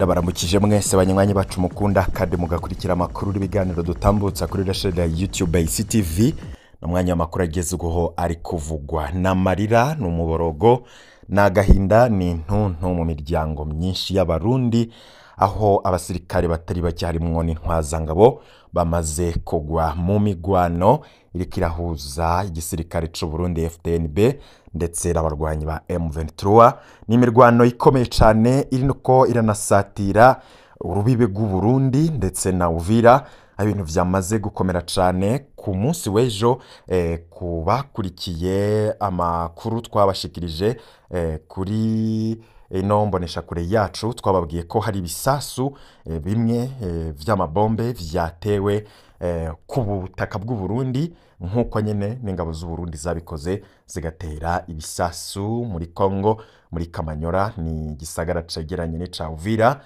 Ndabaramukije mwese banywanyi bacu mukunda kandi mugakurikira amakuru n'ibiganiro dutambutsa kuri rasheli ya YouTube ICTV. N'umwanya w'amakuru agezweho ari kuvugwa n'amarira, n'umuborogo, n'agahinda, ni intuntu mu miryango myinshi y'Abarundi, aho abasirikare batari bake harimwo n'intwazangabo bamaze kugwa mu migwano iriko irahuza igisirikare c'u Burundi FDNB ndetse n'abarwanyi ba M23. Ni imirwano ikomeye cane iriko iranasatira urubibe rw'u Burundi ndetse na Uvira, aho ibintu vyamaze gukomera cane. Ku munsi w'ejo, ku bakurikiye amakuru twabashikirije kuri ino mboneshakure yacu, twababwiye ko hari ibisasu bimwe vy'amabombe vyatewe ku butaka bw'u Burundi, nk'uko nyene n'ingabo z'u Burundi zabikoze zigatera ibisasu muri Congo, muri Kamanyora, ni igisagara cegeranye n'ica Uvira.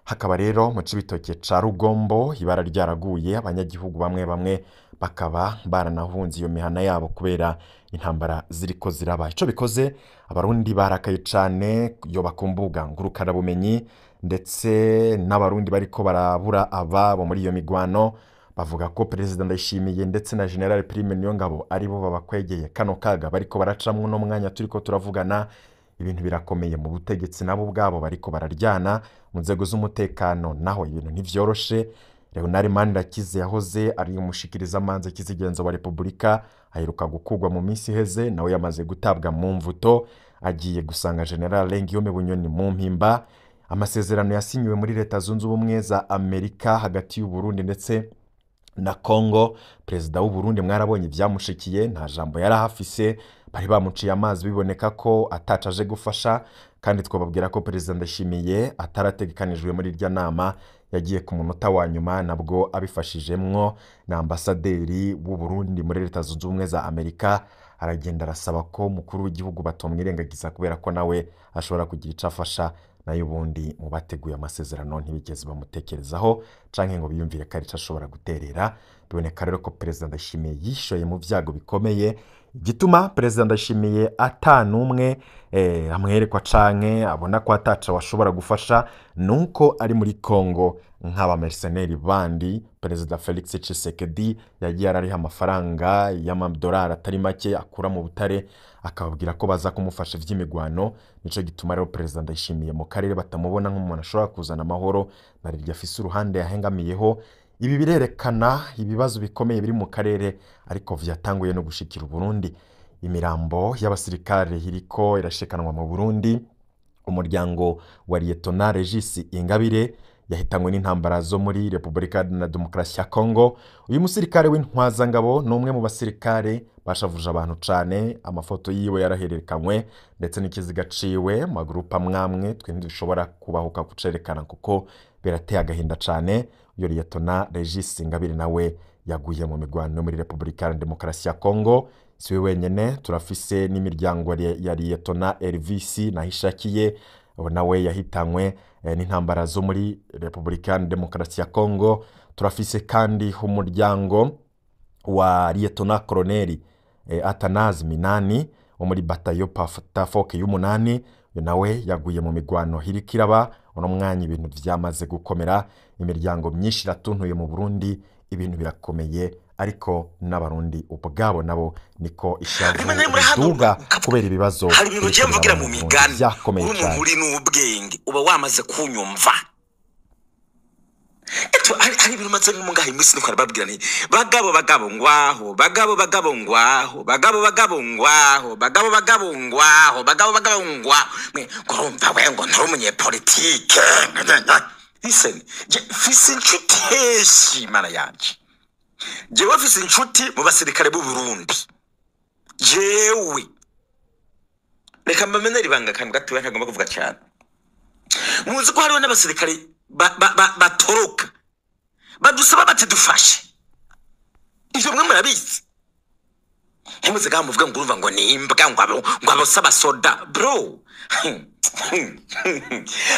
Hakaba rero mu Cibitoke ca Rugombo ibara ryaraguye, abanyagihugu bamwe bamwe bakaba baranahunze iyo mihana yabo kubera intambara ziriko ziraba. Ico bikoze, Abarundi barakaye cane yoba ku mbuga ngurukanabumenyi, ndetse n'Abarundi bariko barabura ababo muri iyo migwano bavuga ko Perezida Ndayishimiye ndetse na General Prime Niyongabo aribo babakwegeye kano kaga bariko baracamwo uno mwanya turiko turavugana. Ibintu birakomeye mu butegetsi, nabo ubwabo bariko bararyana mu nzego z'umutekano, naho ibintu ntivyoroshe. Leonard Manirakize yahoze ari umushikirizamanza kizigenzo wa Repubulika, aheruka gukurwa mu minsi iheze, nawe yamaze gutabwa mu mvuto, agiye gusanga General Guillaume Bunyoni mu Mpimba. Amasezerano yasinyiwe muri Leta Zunze Ubumwe za Amerika hagati y'u Burundi ndetse na Congo, perezida w'u Burundi mwarabonye ivyamushikiye, nta jambo yari ahafise, bari bamuciye amazi biboneka ko ataco aje gufasha. Kandi twababwira ko Perezida Ndayishimiye atarategekanijwe muri irya nama, yagiye ku munota wa nyuma, nabwo abifashijemwo na ambasaderi w'u Burundi muri Leta Zunze Ubumwe za Amerika. Aragenda arasaba ko umukuru w'igihugu batomwirengagiza kubera ko nawe ashobora kugira ico afasha, nayo ubundi mu bateguye amasezerano ntibigeze bamutekerezaho canke ngo biyumvire ko arico ashobora guterera. Biboneka rero ko Perezida Ndayishimiye yishoye mu vyago bikomeye. Igituma Perezida Ndayishimiye ata n'umwe amwerekwa canke abona ko ataco ashobora gufasha nuko ari muri Congo nk'abamerceneri bandi. Perezida Felix Tshisekedi yagiye arariha amafaranga y'amadolari atari make akura mu butare, akababwira ko baza kumufasha ivy'imigwano. Nico gituma rero Perezida Ndayishimiye mu karere batamubona nk'umuntu ashobora kuzana amahoro, na rirya afise uruhande yahengamiyeho. Ibi birerekana ibibazo bikomeye biri mu karere, ariko vyatanguye no gushikira Burundi. Imirambo y'abasirikare iriko irashikanwa mu Burundi. Umuryango wa Lieutenant Regis Ingabire yahitanywe n'intambara zo muri Repubulika na Demokarasi ya Congo. Uyu musirikare w'intwazangabo ni umwe mu basirikare bashavuje abantu cane, amafoto yiwe yarahererekanywe ndetse n'ikiziga ciwe mu magurupe amwamwe, twe ntidushobora kubahuka kucerekana kuko birateye agahinda cane. Uyu Lieutenant Regis Ingabire nawe yaguye mu migwano muri Repubulika ya Demokarasi ya Congo. Siwe wenyene, turafise n'imiryango ya Lieutenant Elvis Nahishakiye, nawe yahitanywe n'intambara zo muri Repubulika ya Demokarasi ya Congo. Turafise kandi umuryango wa Lieutenant Colonel Athanase Minani wo muri batayo Tafoke y'umunani, nawe yaguye mu migwano iriko iraba uno mwanya. Ibintu vyamaze gukomera, imiryango myinshi iratuntuye mu Burundi, ibintu birakomeye, ariko n'Abarundi ubwabo nabo niko ishavu riduga kubera ibibazo hari ibintu ugiye mvugira mu migani vyakomeye uri cane. Umuntu uri n'ubwenge uba wamaze kunyumva. Eto hari ibintu maze ngaha iminsi niko arababwira nti bagabo bagabo ngwaho, bagabo bagabo ngwaho, bagabo bagabo ngwaho, bagabo bagabo ngwaho, bagabo bagabo ngwaho. Mwe ngurumva we ngo ntari umunyepolitike. Listen, je mfise inshuti heshi, mana yanje, jewe mfise inshuti mu basirikare b'u Burundi. Jewe reka mbamenere ibanga kantu gatoya ntagomba kuvuga cyane. Muzi ko hariho n'abasirikare batoroka badusaba bati dufashe. Ivyo mwe murabizi, ntimuze ngaho muvuga ngo urumva ngo ni imbwa, ngo abo si abasoda. Bro,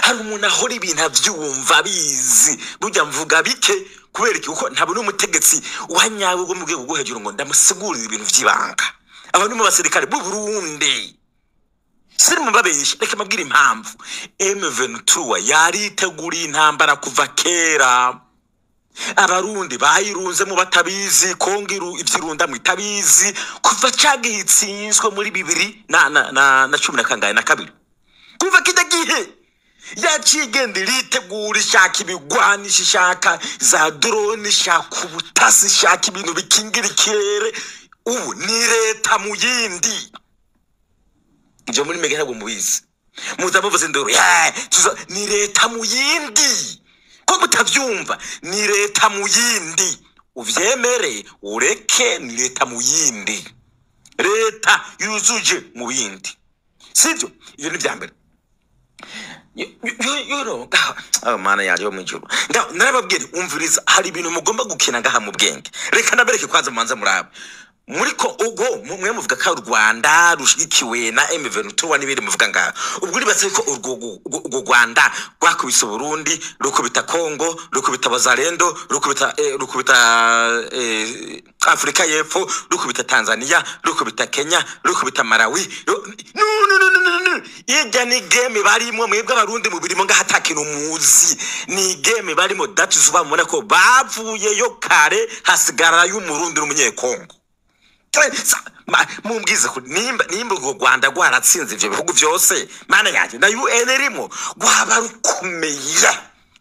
hari umuntu ahora ibintu avyumva abizi. Burya mvuga bike kubera iki? Kuko ntabwo n'umutegetsi wa nyawe wo mu rwego rwo hejuru ngo ndamusigurire ibintu vy'ibanga. Aba ni mu basirikare b'u Burundi. Siri mubabesha, reka mbabwire impamvu. M23 yariteguriye intambara kuva kera. Abarundi bayirunzemo batabizi, Kongo ivyirundamwo itabizi, kuva cagihe itsinzwe muri bibiri na cumi na kangahe na kabiri. Kuva kijya gihe yaciye igenda iritegura, ishaka ibigwanisho, ishaka za drone, ishaka ubutasi, ishaka ibintu bikingira ikirere. Ubu ni leta mu yindi. Ibyo muri mega ntabwo mubizi, muza muvuze induru. Ni leta mu yindi, ko mutavyumva? Ni leta mu yindi, uvyemere ureke, ni leta mu yindi, leta yuzuje mu bindi, sibyo? Ibyo ni vya mbere. Yoro ngaha, mana yanjye yo mu ijuru, narababwira, umviriza, hari ibintu mugomba gukina ngaha mu bwenge. Reka nabereke kwanza, mubanza murabe muri ko ubwo mwe muvuga ko u Rwanda rushigikiwe na M23 n'ibindi muvuga ngaha. Ubwo uribatse ko urwo Rwanda rwakubise Burundi, rukubita Congo, rukubita Bazalendo, rukubita Afrika y'Epfo, rukubita Tanzania, rukubita Kenya, rukubita Malawi. No, no, no, no, no, no. Irya ni game barimo. Mwebwe Abarundi mubirimo ngaha ata kintu muzi, ni game barimo. That is why mubona ko bavuyeyo kare, hasigara y'Umurundi n'Umunyekongo. Mumbwize ko nimba urwo Rwanda rwaratsinze ivyo bihugu vyose, mana yanjye, na UN irimo, rwaba rukomeye,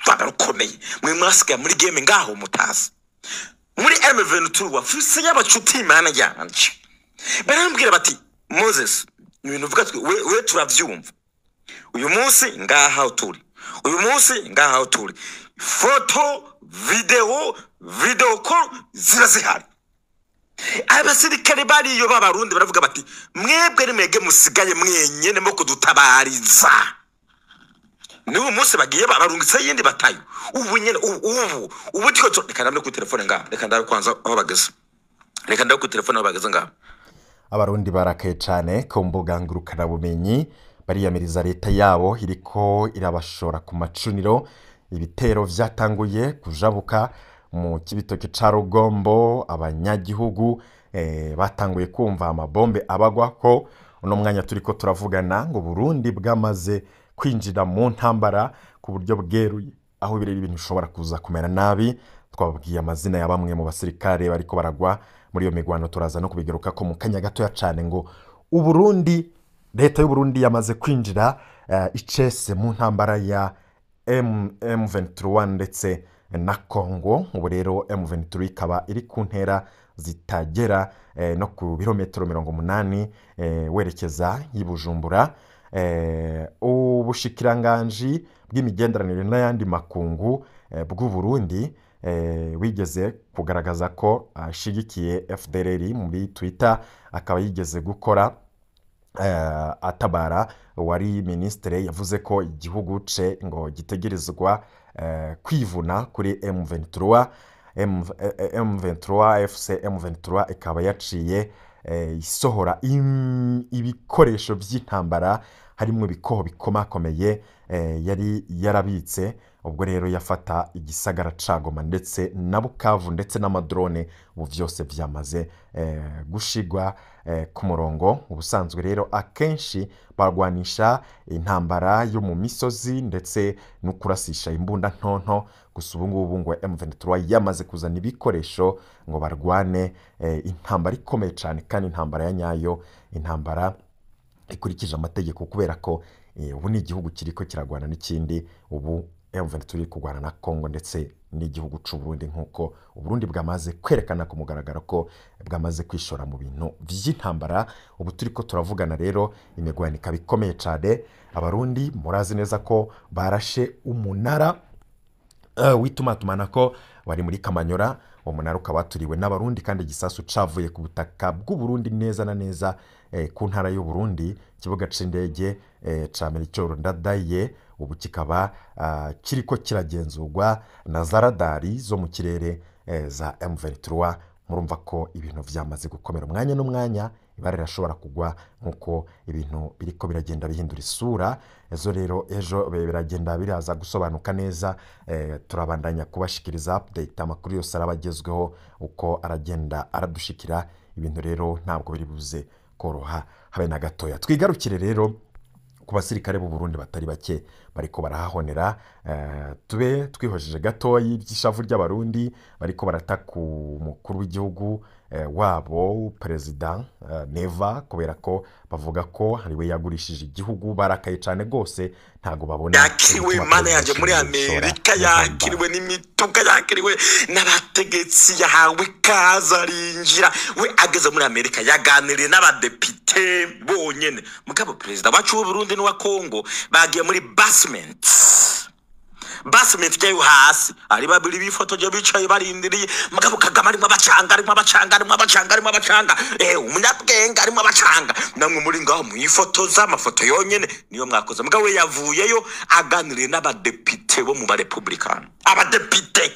rwaba rukomeye. Mwe mwasigaye muri game ngaho mutazi. Muri M23 wafise y'abacuti, mana yanje, barambwira bati: "Moses, ibintu uvuga we turavyumva. Uyu munsi ngaha turi, uyu munsi ngaha turi, foto, video call ziba zihari." Abasirikare bariyo b'Abarundi baravuga bati: "Mwebwe ni mwebwe musigaye mwenyene mo kudutabariza." N'uyu munsi bagiye barungitse yindi batayo ubu nyene, ubu tiko. Reka ndabe kuri telefone ngaha, reka ndabe kwanza aho bageze, reka ndabe kuri telefone aho bageze ngaha. Abarundi barakaye cyane ku mbuga ngurukanabumenyi, bariyamiriza leta yabo iriko irabashora ku macuniro. Ibitero vyatanguye kujabuka mu Kibitoke ca Rugombo, abanyagihugu batanguye kumva amabombe abagwa ko. Uno mwanya turiko turavugana ngo Burundi bwamaze kwinjira mu ntambara ku buryo bweruye, aho birera ibintu bishobora kuza kumera nabi. Twababwiye amazina ya bamwe mu basirikare bariko baragwa muri iyo migwano, turaza no kubigaruka ko mu kanya gatoya cyane. Ngo Uburundi, leta y'Uburundi yamaze kwinjira icese mu ntambara ya M23 ndetse na Congo. Ubu rero M23 ikaba iri ku ntera zitagera no ku birometero 80 werekeza i Bujumbura. Ubushikiranganji bw'imigenderanire n'ayandi makungu bw'u Burundi wigeze kugaragaza ko ashigikiye FDLR muri Twitter, akaba yigeze gukora atabara wari ministre, yavuze ko igihugu ce ngo gitegerezwa kwivuna kuri M23. M23 FC M23 ikaba yaciye isohora ibikoresho by'intambara, harimo ibikoho bikomakomeye yari yarabitse. Ubwo rero yafata igisagara ca Goma ndetse na Bukavu ndetse n'amadrone, ubu vyose vyamaze gushigwa ku murongo. Ubusanzwe rero akenshi barwanisha intambara yo mu misozi ndetse no kurasisha imbunda ntonto gusa. Ubu ngubu ngo M23 yamaze kuzana ibikoresho ngo barwane intambara ikomeye cyane, kandi intambara ya nyayo, intambara ikurikije amategeko, kubera ko ubu ni igihugu kiriko kiragwana n'ikindi. Ubu M23 iri kurwana na Congo ndetse n'igihugu c'u Burundi, nk'uko Uburundi bwamaze kwerekana ku mugaragaro ko bwamaze kwishora mu bintu vy'intambara. Ubu turiko turavugana rero imigwano ikaba ikomeye cyane. Abarundi murazi neza ko barashe umunara w'itumatumanako wari muri Kamanyora. Uwo munara ukaba waturiwe n'Abarundi, kandi igisasu cavuye ku butaka bw'u Burundi neza na neza ku ntara y'u Burundi. Ikibuga c'indege ca Melchior Ndadaye ubu kikaba kiriko kiragenzurwa na za radari zo mu kirere za M23. Murumva ko ibintu vyamaze gukomera, umwanya n'umwanya ibara rirashobora kugwa, nk'uko ibintu biriko biragenda bihindura isura. Ejo rero, ejo biragenda biraza gusobanuka neza. Turabandanya kubashikiriza update, amakuru yose arabagezweho uko aragenda aradushikira. Ibintu rero ntabwo biri buze koroha habe na gatoya. Twigarukire rero. Ku basirikare b'u Burundi batari bake bariko barahahonera. Tube twihojeje gatoyi iby'ishavu ry'Abarundi bariko barata ku mukuru w'igihugu wabo, Perezida Neva, kubera ko bavuga ko ariwe yagurishije igihugu. Barakaye cyane rwose, ntago babona Yakiriwe igituma mana Perezida yanjye muri Ndayishimiye yishora Amerika mu ntambara. Yakiriwe n'imituka, yakiriwe n'abategetsi, yahawe ikaze, arinjira. We ageze muri Amerika yaganiriye n'abadepite bonyene, mugabo perezida wacu w'Uburundi n'uwa Kongo bagiye muri basement, basement ryayo hasi, ari babiri bifotoje bicaye barindiriye. Mugabo Kagame arimo abacanga, arimo abacanga, arimo abacanga, arimo abacanga. Umunyabwenge arimo abacanga, namwe muri ngaho mwifotoza amafoto yonyene niyo mwakoze. Mugabo we yavuyeyo aganiriye n'abadepite bo mu barepublikani, abadepite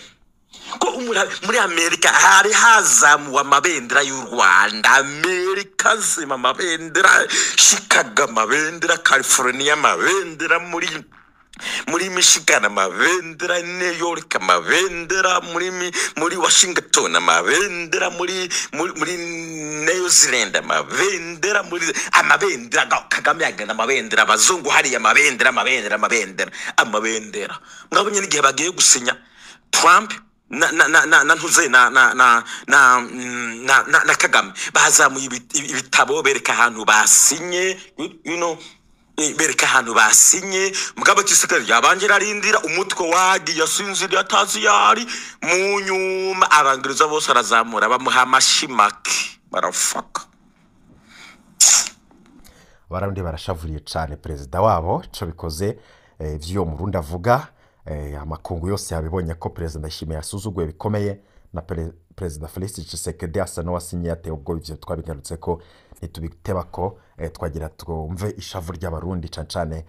ko muri Amerika hari hazamuwe amabendera y'u Rwanda. Amerika nzima amabendera, Chicago amabendera, California amabendera, muri Michigan amabendera, New York amabendera, muri Washington amabendera, muri New Zealand amabendera, muri amabendera. Kagame yagenda amabendera, abazungu hariya amabendera, amabendera, amabendera, amabendera. Mwabonye n'igihe bagiye gusinya, Trump na ntuze na Kagame bazamuye ibitabo bereka ahantu basinye, bereka ahantu basinye. Mugabo Tshisekedi yabanje ararindira, umutwe wagiye asinziriye atazi yari mu nyuma, abangiriza bose arazamura bamuha amashimake barafaka. Abarundi barashavuriye cyane perezida wabo. Ico bikoze, ivyo Murundi avuga, amakungu yose yabibonye ko Perezida Ndayishimiye yasuzuguye bikomeye na Perezida Felix Tshisekedi, asa n'uwasinye yatewe ubwo. Ivyo twabigarutse ko ntitubiteba ko twagira twumve ishavu ry'Abarundi cane cane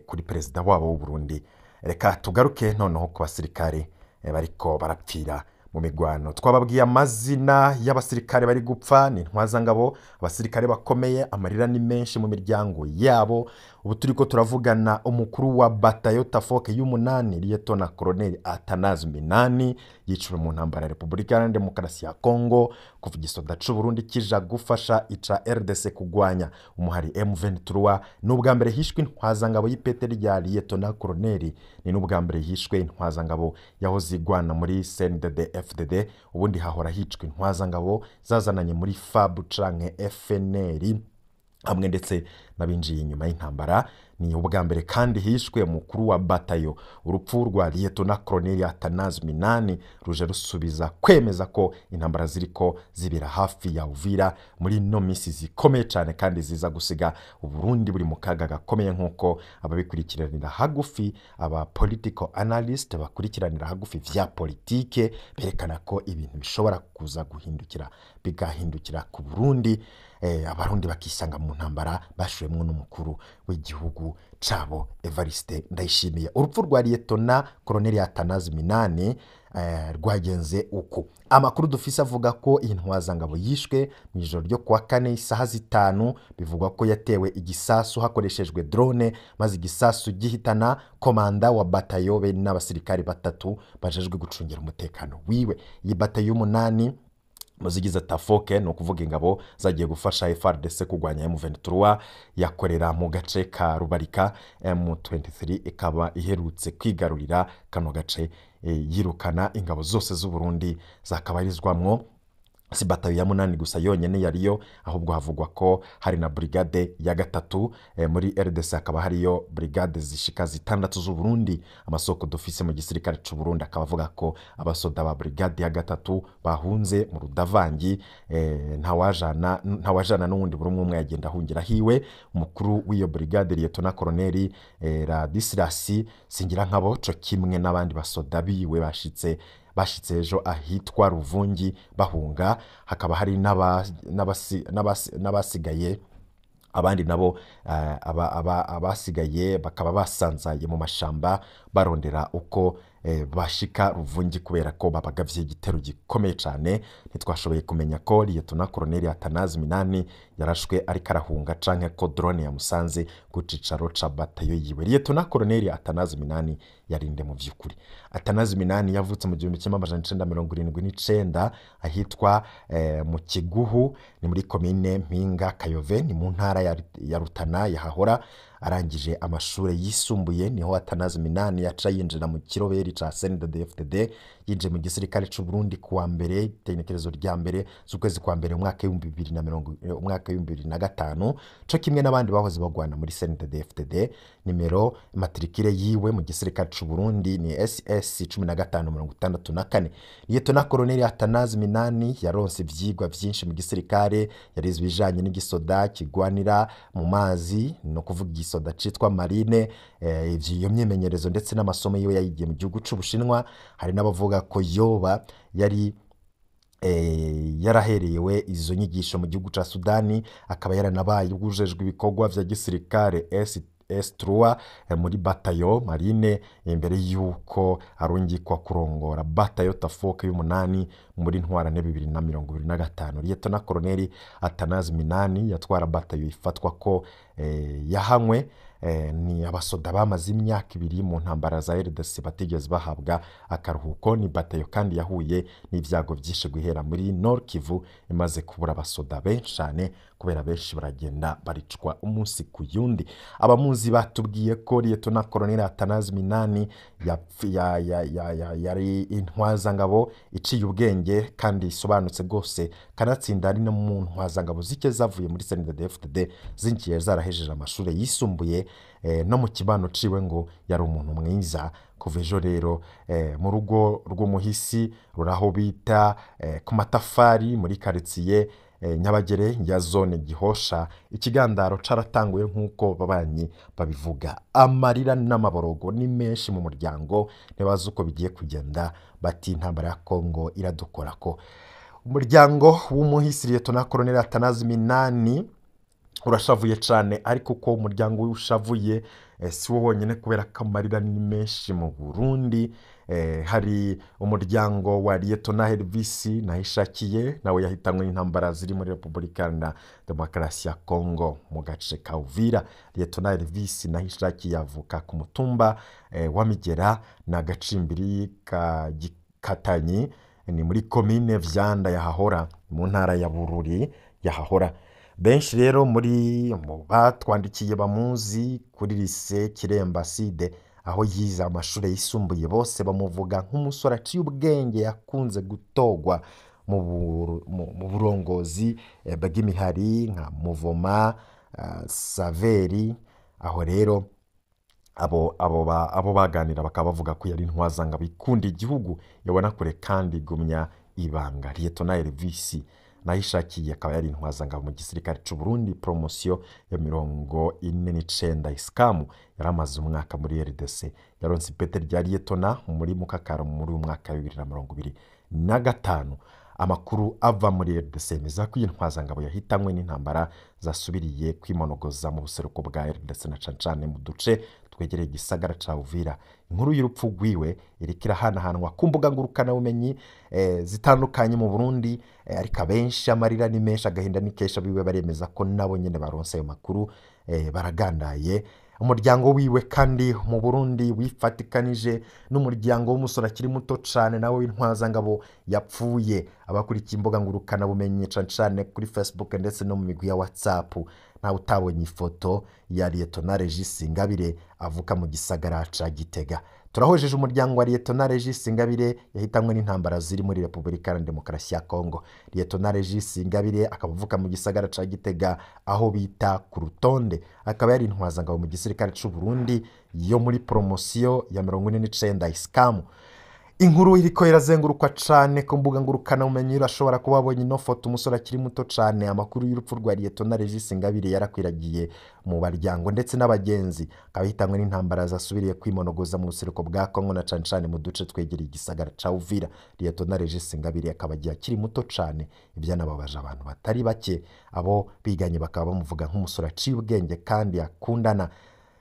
kuri perezida wabo w'u Burundi. Reka tugaruke noneho ku basirikare bariko barapfira mu migwano. Twababwiye amazina y'abasirikare bari gupfa, ni intwazangabo, abasirikare bakomeye. Amarira ni menshi mu miryango yabo. Ubu turiko turavugana, umukuru wa batayo Tafoke y'umunani, Liyetona Koloneli Atanazi Minani, yiciwe mu ntambara ya Repubulika Iharanira Demokarasi ya Kongo. Kuva igisoda c'u Burundi kija gufasha ica RDC kugwanya umuhari M23, ni ubwa mbere hishwe intwazangabo y'ipete rya Liyetona Koloneli, ni n'ubwa mbere hishwe intwazangabo yahoze igwana muri CNDD FDD. Ubundi hahora hicwa intwazangabo zazananye muri FAB canke FNL hamwe ndetse n'abinjiye inyuma y'intambara. Ni ubwa mbere kandi hishwe mukuru wa batayo. Urupfu rwa Liyetona Koloneli Atanazi Minani ruje rusubiza kwemeza ko intambara ziriko zibera hafi ya Uvira muri ino misi zikomeye cyane kandi ziza gusiga Uburundi buri mu kaga gakomeye, nk'uko ababikurikiranira hagufi, aba political analyst bakurikiranira hagufi vya politike, berekana ko ibintu bishobora kuza guhindukira, bigahindukira ku Burundi, Abarundi bakisanga mu ntambara bashuwemwo n'umukuru w'igihugu cabo Evariste Ndayishimiye. Urupfu rwa Liyetona Koloneli Atanazi Minani rwagenze uku. Amakuru dufise avuga ko iyi ntwazangabo yishwe mu ijoro ryo kuwa kane isaha 5. Bivugwa ko yatewe igisasu hakoreshejwe drone, maze igisasu gihitana komanda wa batayo be n'abasirikari batatu bajejwe gucungira umutekano wiwe. Iyi batayo y'umunani muzigize Tafoke, ni ukuvuga ingabo zagiye gufasha FARDC kurwanya M23, yakorera mu gace ka Rubarika. M23 ikaba iherutse kwigarurira kano gace, yirukana ingabo zose z'u Burundi zakabarizwamwo. Si batayo ya munani gusa yonyene yariyo, ahubwo havugwa ko hari na brigade ya gatatu. Muri RDC hakaba hariyo brigade zishika zitandatu z'u Burundi. Amasoko dufise mu gisirikare c'u Burundi akaba avuga ko abasoda ba brigade ya gatatu bahunze mu rudavangi, ntawajana n'uwundi, buri umwe umwe yagenda ahungira hiwe. Umukuru w'iyo brigade, Liyetona Koloneli Radisirasi Singirankabo, co kimwe n'abandi basoda biwe bashitse ejo ahitwa Ruvungi bahunga. Hakaba hari n'abasigaye, abandi nabo abasigaye bakaba basanzaye mu mashamba barondera uko bashika Ruvungi, kubera ko babagavye igitero gikomeye cane. Ntitwashoboye kumenya ko Liyetona Koloneli Atanazi Minani yarashwe ariko arahunga canke ko drone yamusanze ku cicaro ca batayo yiwe. Liyetona Koloneli Atanazi Minani yarinde mu vy'ukuri? Atanazi Minani yavutse mu 1979 ahitwa mu Kiguhu, ni muri komine Mpinga Kayove, ni mu ntara ya Rutana yahahora. Arangije amashure yisumbuye niho Atanazi Minani yaca yinjira mu kiroberi ca CNDD-FDD. Yinjiye mu gisirikare c'u Burundi kuwa mbere, itenekerezo rya mbere z'ukwezi kwa mbere umwaka 2020, umwaka 2005, co kimwe n'abandi bahoze bagwana muri CNDD-FDD. Nimero matrikire yiwe mu gisirikare c'u Burundi ni SS 1564. Liyetona Koloneli Atanazi Minani yaronse ivyigwa vyinshi mu gisirikare. Yarize ibijanye n'igisoda kigwanira mu mazi, no kuvuga igisoda citwa marine. Iyo myimenyerezo ndetse n'amasomo yiwe yayigiye mu gihugu c'Ubushinwa. Hari n'abavuga ko yoba yari yaraherewe izo nyigisho mu gihugu ca Sudani, akaba yaranabaye ujejwe ibikorwa vya gisirikare S3 muri batayo marine, imbere yuko arungikwa kurongora batayo tafoke y'umunani muri ntwarane 2025. Liyetona Koloneli Atanazi Minani yatwara batayo ifatwa ko yahanywe ni abasoda bamaze imyaka 2 mu ntambara za RDC batigeze bahabwa akaruhuko. Ni batayo kandi yahuye n'ibyago byinshi guhera muri Nord Kivu, imaze kubura abasoda benshi cyane kubera benshi baragenda baricwa umunsi ku yundi. Abamuzi batubwiye ko Liyetona Koloneli Atanazi Minani yari intwazangabo iciye ubwenge kandi isobanutse rwose, kanatsinda ari no mu ntwazangabo zike zavuye muri CNDD-FDD zinjiye zarahejeje amashuri yisumbuye. No mu kibano ciwe ngo yari umuntu mwiza. Kuva ejo rero mu rugo rw'umuhisi ruraho bita ku matafari muri quartier Nyabagere ya zone Gihosha, ikigandaro caratanguye nk'uko babanyi babivuga. Amarira n'amaborogo ni menshi mu muryango, ntibazi uko bigiye kugenda, bati intambara ya Kongo iradukorako. Umuryango w'umuhisi Liyetona Koloneli Atanazi Minani urashavuye cane, ariko uko umuryango ushavuye si wo wonyene, kubera ko amarira ni menshi mu Burundi. Hari umuryango wa Liyetona Helvisi Nahishakiye, nawe yahitanywe n'intambara ziri muri Repubulika na Demokarasi ya Kongo mu gace ka Uvira. Liyetona Helvisi Nahishakiye avuka ku mutumba wa Migera na Gacimbiri ka Gikatanyi, ni muri komine Vyanda yahahora mu ntara ya Bururi yahahora. Benshi rero muri mu batwandikiye bamuzi kuri lise Kiremba Side aho yize amashuri yisumbuye, bose bamuvuga nk'umusore aciye ubwenge, yakunze gutogwa mu burongozi bw'imihari nka Muvoma, Saveri. Aho rero abo baganira bakaba bavuga ko yari intwazangabo ikunda igihugu, yabona kure kandi igumya ibanga. Liyetona Elvisi Nahishakiye akaba yari intwazangabo mu gisirikare c'u Burundi, promosiyo ya 49 iskamu. Yaramaze umwaka muri RDC, yaronse ipete rya Liyetona muri Mukakaro muri umwaka wa 2025. Amakuru ava muri RDC yemeza ko iyi ntwazangabo yahitanywe n'intambara zasubiriye kwimonogoza mu buseruko bwa RDC na cane cane mu duce twegereye igisagara ca Uvira. Inkuru y'urupfu rwiwe iriko irahanahanwa ku mbuga ngurukanabumenyi zitandukanye mu Burundi, ariko abenshi amarira ni menshi, agahinda ni kenshi. Abiwe baremeza ko nabo nyene baronse ayo makuru, baragandaye. Umuryango wiwe kandi mu Burundi wifatikanije n'umuryango w'umusore akiri muto cane nawe w'intwazangabo yapfuye. Abakurikiye imbuga ngurukanabumenyi cane cane kuri Facebook ndetse no mu migwi ya WhatsApp, ntawe utabonye ifoto ya Liyetona Regis Ingabire avuka mu gisagara ca Gitega. Turahojeje umuryango wa Liyetona Regis Ingabire yahitanwe n'intambara ziri muri Repubulika Iharanira Demokarasi ya Kongo. Liyetona Regis Ingabire akaba avuka mu gisagara ca Gitega aho bita ku Rutonde, akaba yari intwazangabo mu gisirikare c'u Burundi yo muri promosiyo ya 49 iskamu. Inkuru iriko irazengurukwa cane ku mbuga ngurukanabumenyi, urashobora kuba wabonye ino foto, umusore akiri muto cane. Amakuru y'urupfu rwa Liyetona Regis Ingabire yarakwiragiye mu baryango ndetse n'abagenzi, akaba yahitanywe n'intambara zasubiriye kwimonogoza mu buseruko bwa Kongo na cane cane mu duce twegereye igisagara ca Uvira. Liyetona Regis Ingabire akaba agiye akiri muto cane, ivyanababaje abantu batari bake. Abo biganye bakaba bamuvuga nk'umusore aciye ubwenge kandi akundana.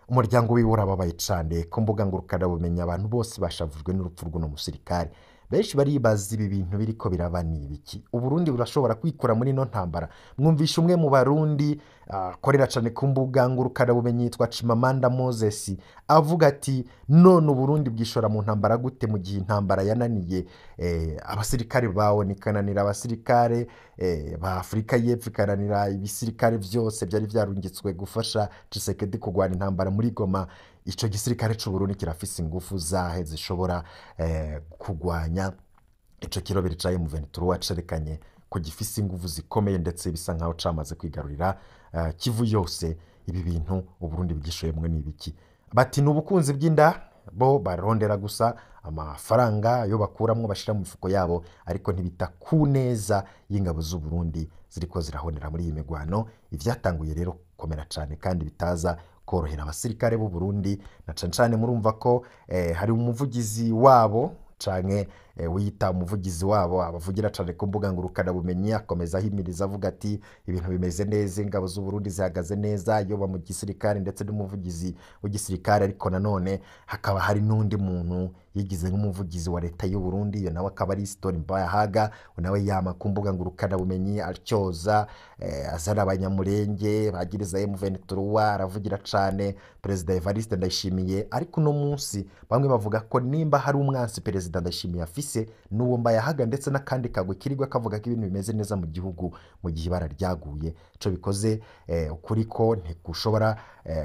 Umuryango wiwe urababaye cane. Ku mbuga ngurukanabumenyi abantu bose bashavujwe n'urupfu rw'uno musirikare. Benshi baribaza ibi bintu biriko biraba ni ibiki? Uburundi burashobora kwikura muri ino ntambara? Mwumvisha umwe mu Barundi akorera cane ku mbuga ngurukanabumenyi yitwa Chimamanda Moses avuga ati none Uburundi bwishora mu ntambara gute mu gihe intambara yananiye abasirikare bawo, ikananira abasirikare ba Afurika y'Epfo, ikananira ibisirikare vyose vyari vyarungitswe gufasha Tshisekedi kurwana intambara muri Goma. Ico gisirikare c'Uburundi kirafise ingufu zahe zishobora kugwanya ico kirobere ca M23 cerekanye ko gifise ingufu zikomeye, ndetse bisa nkaho camaze kwigarurira Kivu yose? Ibi bintu Uburundi bwishoyemwo ni ibiki? Bati ni ubukunzi bw'inda, bo barondera gusa amafaranga yo bakuramwo bashira mu mifuko yabo, ariko ntibita ku neza y'ingabo z'u Burundi ziriko zirahonera muri iyi migwano. Ivyatanguye rero gukomera cane kandi bitaza korohera abasirikare b'u Burundi, na cane cane murumva ko hari umuvugizi wabo canke wiyita umuvugizi wabo abavugira cane ku mbuga ngurukanabumenyi, akomeza ahimiriza avuga ati ibintu bimeze neza, ingabo z'u Burundi zihagaze neza, yoba mu gisirikare ndetse n'umuvugizi w'igisirikare. Ariko nanone hakaba hari n'undi muntu yigize nk'umuvugizi wa leta y'u Burundi, iyo nawe akaba ari Stone Mbayahaga, nawe yama ku mbuga ngurukanabumenyi atyoza, azana abanyamurenge bagiriza M23, aravugira cane Perezida Evariste Ndayishimiye. Ariko uno munsi bamwe bavuga ko nimba hari umwansi Perezida Ndayishimiye afise n'uwo Mbayahaga, ndetse n'akandi kagwe kirirwa kavuga ko ibintu bimeze neza mu gihugu mu gihe ibara ryaguye. Ico bikoze ukuri ko ntikushobora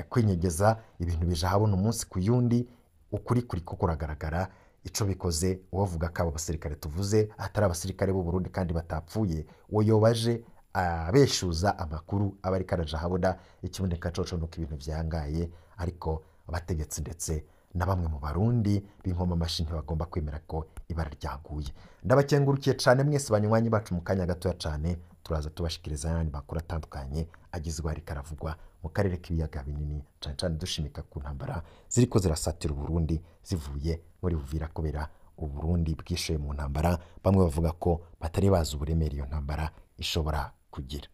kwinyegeza, ibintu bija habona umunsi ku yundi, ukuri kuriko kuragaragara. Ico bikoze uwavuga ko abo basirikare tuvuze atari abasirikare b'u Burundi kandi batapfuye, uwo yobaje abeshuza amakuru aba ariko araja ahabona. Ikiboneka coco nuko ibintu vyangaye, ariko abategetsi ndetse na bamwe mu Barundi b'inkoma amashi ntibagomba kwemera ko ibara ryaguye. Ndabakengurukiye cane mwese banywanyi bacu. Mu kanya gatoya cane turaza tubashikiriza ayandi makuru atandukanye agizwe ariko aravugwa mu karere k'ibiyaga binini, cane cane dushimika ku ntambara ziriko zirasatira Uburundi zivuye muri Uvira, kubera Uburundi bwishoye mu ntambara bamwe bavuga ko batari bazi uburemere iyo ntambara ishobora kugira.